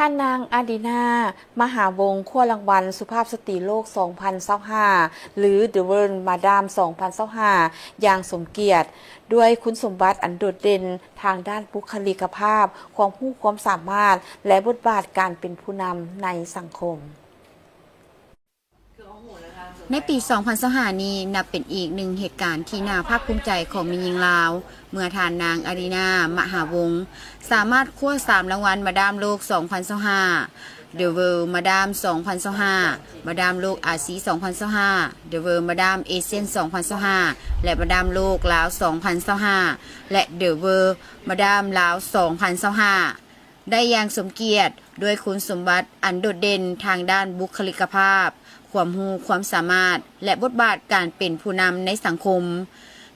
ທ່ານນາງ ອາດີນາ ມະຫາວົງ ຄວ້າລາງວັນສຸພາບສະຕີໂລກ ສອງພັນຊາວຫ້າ ຫຼື The World Madam ສອງພັນຊາວຫ້າ ຢ່າງສົມກຽດ ດ້ວຍຄຸນສົມບັດອັນໂດດເດັ່ນທາງດ້ານບຸກຄະລິກະພາບ, ຄວາມຮູ້ຄວາມສາມາດ ແລະ ບົດບາດການເປັນຜູ້ນຳໃນສັງຄົມ. ໃນປີສອງພັນຊາວຫ້ານີ້ ນັບເປັນອີກໜຶ່ງເຫດການທີ່ໜ້າພາກພູມໃຈຂອງແມ່ຍິງລາວ ເມື່ອທ່ານນາງ ອາດີນາ ມະຫາວົງ ສາມາດຄວ້າສາມລາງວັນມາດາມໂລກສອງພັນຊາວຫ້າ, The World Madam ສອງພັນຊາວຫ້າ, ມາດາມໂລກອາຊີ ສອງພັນຊາວຫ້າ, The World Madam Asian ສອງພັນຊາວຫ້າ ແລະ ມາດາມໂລກລາວ ສອງພັນຊາວຫ້າ ແລະ The World Madam ລາວ ສອງພັນຊາວຫ້າ ໄດ້ຢ່າງສົມກຽດ ດ້ວຍຄຸນສົມບັດອັນໂດດເດັ່ນທາງດ້ານບຸກຄະລິກະພາບ, ຄວາມຮູ້ຄວາມສາມາດ ແລະ ບົດບາດການເປັນຜູ້ນຳໃນສັງຄົມ.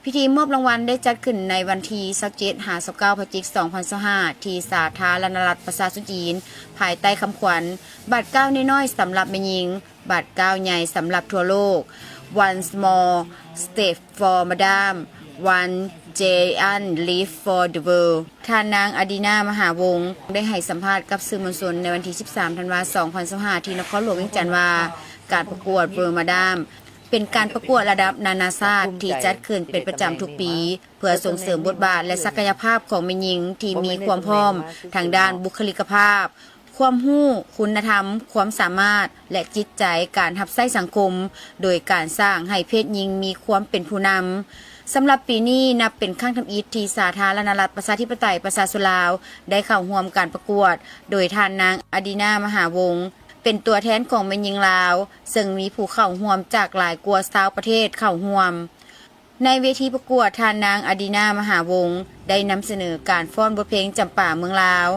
ພິທີມອບລາງວັນໄດ້ຈັດຂຶ້ນໃນວັນທີຊາວເຈັດ ຫາ ຊາວເກົ້າ ພະຈິກ ສອງພັນຊາວຫ້າ ທີ່ສາທາລະນະລັດປະຊາຊົນຈີນ, ພາຍໃຕ້ຄຳຂວັນ ບາດກ້າວນ້ອຍໆສຳລັບແມ່ຍິງ, ບາດກ້າວໃຫຍ່ສຳລັບທົ່ວໂລກ, One small step for madam, one giant leap for the world. ທ່ານນາງ ອາດີນາ ມະຫາວົງ ໄດ້ໃຫ້ສຳພາດກັບສື່ມວນຊົນໃນວັນທີສິບສາມ ທັນວາ ສອງພັນຊາວຫ້າ ທີ່ນະຄອນຫຼວງວຽງຈັນວ່າ ການປະກວດ World Madam ເປັນການປະກວດລະດັບນານາຊາດທີ່ຈັດຂຶ້ນເປັນປະຈຳທຸກປີ ເພື່ອສົ່ງເສີມບົດບາດ ແລະ ສັກກະຍະພາບຂອງແມ່ຍິງທີ່ມີຄວາມພ້ອມທາງດ້ານບຸກຄະລິກະພາບ, ຄວາມຮູ້, ຄຸນນະທຳ, ຄວາມສາມາດ ແລະ ຈິດໃຈການຮັບໃຊ້ສັງຄົມ, ໂດຍການສ້າງໃຫ້ເພດຍິງມີຄວາມເປັນຜູ້ນຳ. ສຳລັບປີນີ້ນັບເປັນຄັ້ງທຳອິດທີ່ສາທາລະນະລັດປະຊາທິປະໄຕປະຊາຊົນລາວໄດ້ເຂົ້າຮ່ວມການປະກວດ, ໂດຍທ່ານນາງ ອາດີນາ ມະຫາວົງ ເປັນຕົວແທນຂອງແມ່ຍິງລາວ, ເຊິ່ງມີຜູ້ເຂົ້າຮ່ວມຈາກຫຼາຍກວ່າຊາວປະເທດເຂົ້າຮ່ວມ. ໃນເວທີປະກວດ, ທ່ານນາງ ອາດີນາ ມະຫາວົງ ໄດ້ນຳສະເໜີການຟ້ອນບົດເພງຈຳປາເມືອງລາວ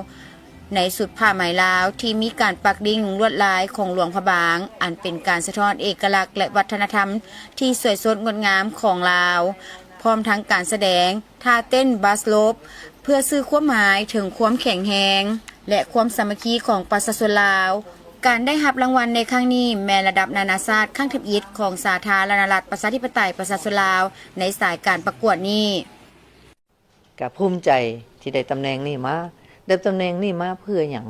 ໃນຊຸດຜ້າໄໝລາວ ທີ່ມີການປັກດິ້ງລວດລາຍຂອງຫຼວງພະບາງ, ອັນເປັນການສະທ້ອນເອກະລັກ ແລະ ວັດທະນະທຳທີ່ສວຍສົດງົດງາມຂອງລາວ, ພ້ອມທັງການສະແດງທ່າເຕັ້ນບາສໂລບ ເພື່ອສື່ຄວາມໝາຍເຖິງຄວາມແຂງແຮງ ແລະ ຄວາມສາມັກຄີຂອງປະຊາຊົນລາວ. ການໄດ້ຮັບລາງວັນໃນຄັ້ງນີ້ແມ່ນລະດັບນານາຊາດຄັ້ງທຳອິດຂອງສາທາລະນະລັດປະຊາທິປະໄຕປະຊາຊົນລາວໃນສາຍການປະກວດນີ້. ກະພູມໃຈທີ່ໄດ້ຕຳແໜ່ງນີ້ມາ. ໄດ້ຕຳແໜ່ງນີ້ມາເພື່ອຫຍັງ?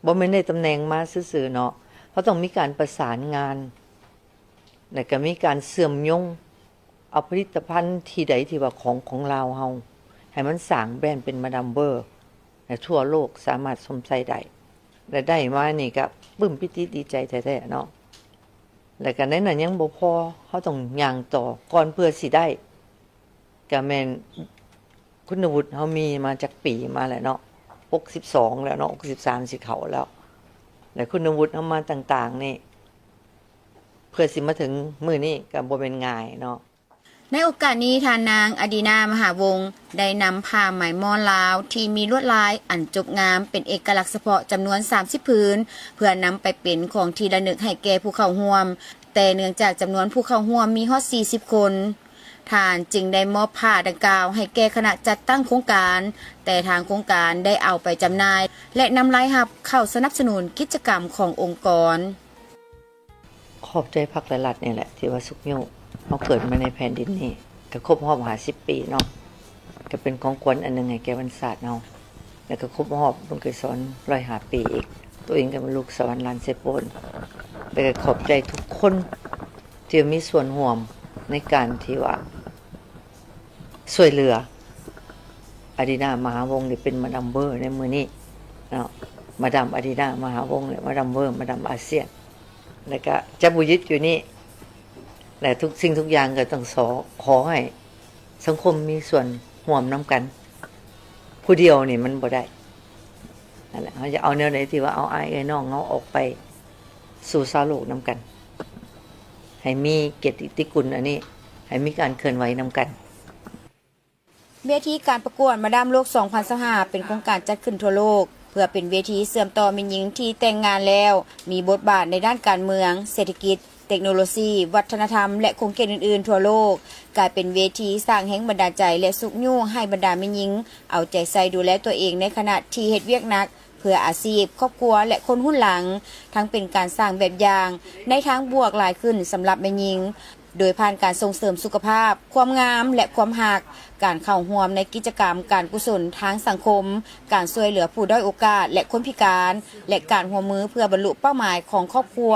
ບໍ່ແມ່ນໄດ້ຕຳແໜ່ງມາຊື່ໆເນາະ. ເຮົາຕ້ອງມີການປະສານງານ ແລະ ກະມີການເຊື່ອມໂຍງ ເອົາຜະລິດຕະພັນທີ່ໃດທີ່ວ່າຂອງ ຂອງລາວເຮົາ ໃຫ້ມັນສ້າງແບຣນເປັນມາດາມເວີ ໃຫ້ທົ່ວໂລກສາມາດຊົມໃຊ້ໄດ້ ແລະ ໄດ້ມານີ້ກະປຶ້ມປີຕິດີໃຈແທ້ໆເນາະ. ແລະ ກະໃນນັ້ນຍັງບໍ່ພໍ ເຮົາຕ້ອງຍ່າງຕໍ່ ກ່ອນເພື່ອຊິໄດ້ ກະແມ່ນຄຸນວຸດເຮົາມີມາຈັກປີມາແລ້ວເນາະ ຫົກສິບສອງແລ້ວເນາະ ຫົກສິບສາມຊິເຂົ້າແລ້ວ ແລະ ຄຸນວຸດເຮົາມາຕ່າງໆນີ້ ເພື່ອຊິມາເຖິງມື້ນີ້ກະບໍ່ແມ່ນງ່າຍເນາະ. ໃນໂອກາດນີ້ ທ່ານນາງ ອາດີນາ ມະຫາວົງ ໄດ້ນຳຜ້າໄໝໝອນລາວທີ່ມີລວດລາຍອັນຈົບງາມເປັນເອກະລັກສະເພາະຈຳນວນສາມສິບຜືນ ເພື່ອນຳໄປເປັນຂອງທີ່ລະນຶກໃຫ້ແກ່ຜູ້ເຂົ້າຮ່ວມ, ແຕ່ເນື່ອງຈາກຈຳນວນຜູ້ເຂົ້າຮ່ວມມີຮອດສີ່ສິບຄົນ, ທ່ານຈຶ່ງໄດ້ມອບຜ້າດັ່ງກ່າວໃຫ້ແກ່ຄະນະຈັດຕັ້ງໂຄງການ, ແຕ່ທາງໂຄງການໄດ້ເອົາໄປຈຳໜ່າຍ ແລະ ນຳລາຍຮັບເຂົ້າສະໜັບສະໜູນກິດຈະກຳຂອງອົງກອນ. ຂອບໃຈພັກ ແລະ ລັດນີ້ແຫຼະ ທີ່ວ່າຊຸກຍູ້ເຮົາເກີດມາໃນແຜ່ນດິນນີ້ ກະຄົບຮອບຫ້າສິບປີເນາະ ກະເປັນຂອງຂວັນອັນໜຶ່ງໃຫ້ແກ່ວັນຊາດເຮົາ ແລະ ກະຄົບຮອບບຸນໄກສອນຮ້ອຍຫ້າປີອີກ ໂຕເອງກະເປັນລູກສະຫວັນຫຼານເຊໂປນ ແລະ ກະຂອບໃຈທຸກຄົນທີ່ມີສ່ວນຮ່ວມໃນການທີ່ວ່າ ຊ່ວຍເຫຼືອ ອາດີນາ ມະຫາວົງ ໄດ້ເປັນມາດາມເວີໃນມື້ນີ້ເນາະ ມາດາມ ອາດີນາ ມະຫາວົງ ແລະ ມາດາມເວີ ມາດາມອາຊຽນ ແລະ ກະຈະບໍ່ຢຸດຢູ່ນີ້ ແລະ ທຸກສິ່ງທຸກຢ່າງກະຕ້ອງຂໍໃຫ້ສັງຄົມມີສ່ວນຮ່ວມນຳກັນ ຜູ້ດຽວນີ້ມັນບໍ່ໄດ້ ນັ້ນແຫຼະ ເຮົາຈະເອົາແນວໃດທີ່ວ່າເອົາອ້າຍເອື້ອຍນ້ອງເຮົາອອກໄປ ສູ່ຊາວໂລກນຳກັນ ໃຫ້ມີກຽດຕິຄຸນອັນນີ້ ໃຫ້ມີການເຄື່ອນໄຫວນຳກັນ. ເວທີການປະກວດມາດາມໂລກສອງພັນຊາວຫ້າ ເປັນໂຄງການຈັດຂຶ້ນທົ່ວໂລກ ເພື່ອເປັນເວທີເຊື່ອມຕໍ່ແມ່ຍິງທີ່ແຕ່ງງານແລ້ວ ມີບົດບາດໃນດ້ານການເມືອງ, ເສດຖະກິດ, ເຕັກໂນໂລຊີ, ວັດທະນະທຳ ແລະ ຂົງເຂດອື່ນໆທົ່ວໂລກ, ກາຍເປັນເວທີສ້າງແຮງບັນດານໃຈ ແລະ ຊຸກຍູ້ໃຫ້ບັນດາແມ່ຍິງເອົາໃຈໃສ່ດູແລຕົວເອງໃນຂະນະທີ່ເຮັດວຽກໜັກ ເພື່ອອາຊີບ, ຄອບຄົວ ແລະ ຄົນຮຸ່ນຫຼັງ, ທັງເປັນການສ້າງແບບຢ່າງໃນທາງບວກຫຼາຍຂຶ້ນສຳລັບແມ່ຍິງ. ໂດຍຜ່ານການສົ່ງເສີມສຸຂະພາບ, ຄວາມງາມ ແລະ ຄວາມຮັກ, ການເຂົ້າຮ່ວມໃນກິດຈະກຳການກຸສົນທາງສັງຄົມ, ການຊ່ວຍເຫຼືອຜູ້ດ້ອຍໂອກາດ ແລະ ຄົນພິການ ແລະ ການຮ່ວມມືເພື່ອບັນລຸເປົ້າໝາຍຂອງຄອບຄົວ,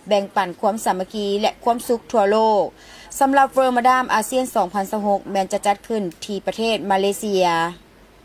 ແບ່ງປັນຄວາມສາມັກຄີ ແລະ ຄວາມສຸກທົ່ວໂລກ. ສຳລັບ World Madam ASEAN ສອງພັນຊາວຫົກ ແມ່ນຈະຈັດຂຶ້ນທີ່ປະເທດມາເລເຊຍ.